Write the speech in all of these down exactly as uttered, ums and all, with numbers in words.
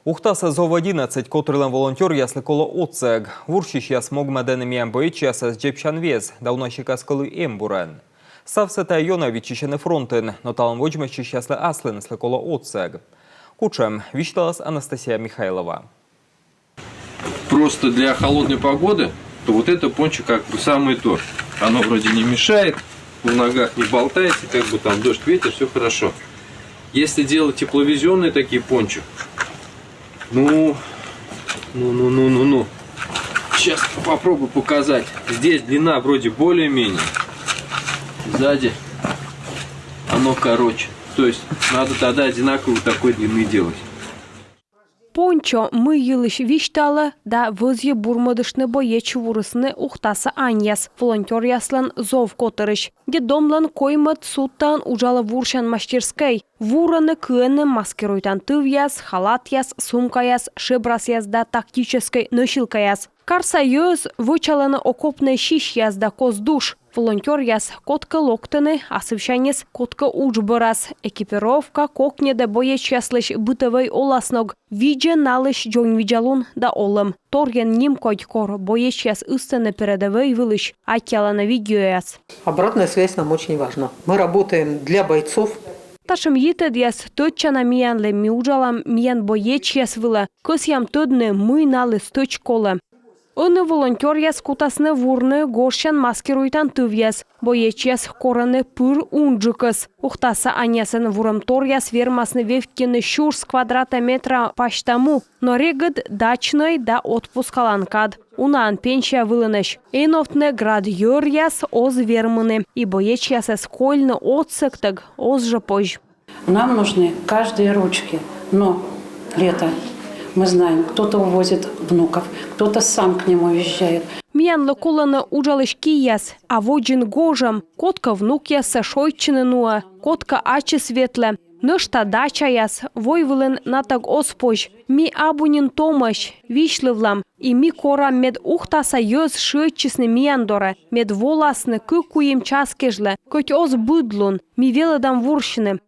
Ухтаса «Зов одиннадцать» котырлӧн волонтёръяслы колӧ отсӧг. Вурсьысьяс могмӧдӧны миян боечьясӧс дзебсян вез да уна сикас кӧлуй эмбурӧн. Ставсӧ тайӧ ёна виччысьӧны фронтын, но талун водзмӧстчысьяслы аслыныслы колӧ отсӧг. Кутшӧм, висьталас Анастасия Михайлова. Просто для холодной погоды, то вот это пончо как бы самое то. Оно вроде не мешает, в ногах не болтается, как бы там дождь, ветер, все хорошо. Если делать тепловизионные такие пончо, ну, ну, ну, ну, ну, ну. Сейчас попробую показать. Здесь длина вроде более-менее. Сзади оно короче. То есть надо тогда одинаковой такой длины делать. Пончо мый йылысь висьталӧ да вӧзйӧ бурмӧдыштны боеч вурисны Ухтаса аньяс, волонтёръяслӧн «Зов» котырысь. Детдомлӧн коймӧд судтаын уджалӧ вурсян мастерскӧй. Вурӧны, кыӧны маскируйтан тывъяс, халатъяс, сумкаяс, шебрасъяс да тактическӧй носилкаяс. Карса йӧз вӧчалӧны окопнӧй сисьяс да кос душ. Волонтёръяс кодкӧ локтӧны асывсяньыс, кодкӧ удж бӧрас. Экипировка кокньӧдӧ боечьяслысь бытӧвӧй оласног, видзӧ налысь дзоньвидзалун да олӧм. Торйӧн нимкодь, кор боечьяс ыстӧны передӧвӧй вылысь, аттьӧалӧны видеояс. Обратная связь нам очень важна. Мы работаем для бойцов. Татшӧм йитӧдъяс тӧдчана миянлы, ми уджалам миян боечьяс вылӧ, кӧсъям тӧдны, мый налы стӧч колӧ. Ӧні волонтёръяс кутасны вурны гожсян маскируйтан тывъяс. Боечьяс корӧны пыр унджыкӧс. Ухтаса аньясӧн вурӧмторъяс вермасны вевттьыны сюрс квадратӧ метра пасьта му, но регыд дачнӧй да отпускалан кад. Унаӧн пенсия вылынӧсь. Эновтны град йӧръяс оз вермыны, и боечьясӧс кольны отсӧгтӧг оз жӧ позь. Нам нужны каждые ручки, но лето, мы знаем, кто-то увозит внуков, кто-то сам к ним уезжает. Миянлы колӧны уджалысь кияс, а водзын гожӧм, кодкӧ внукъяссӧ шойччыны нуӧ, кодкӧ ачыс ветлӧ. Нӧшта дачаяс, войвылын натӧг оз позь. Ми абу нин томӧсь, висьлывлам, и ми корам, мед Ухтаса йӧз шыӧдчисны миян дорӧ, мед воласны кык-куим час кежлӧ, кӧть оз быд лун, ми велӧдам вурсьыны.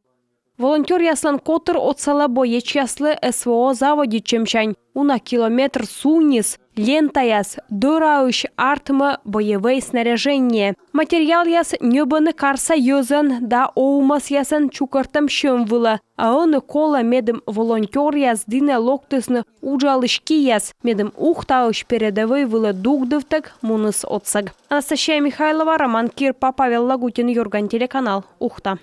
Волонтёръяслӧн котыр отсалӧ боечьяслы СВО заводитчӧмсянь. Уна километр сунис, лентаяс, дӧраысь артмӧ боевӧй снаряжение. Материалъяс ньӧбӧны карса йӧзӧн да овмӧсъясӧн чукӧртӧм сьӧм вылӧ. А ӧні колӧ, медым волонтёръяс дінӧ локтісны уджалысь кияс, медым Ухтаысь передӧвӧй вылӧ дугдывтӧг муніс отсӧг. Анастасия Михайлова, Роман Кирпа, Павел Лагутин, «Юрган» телеканал, Ухта.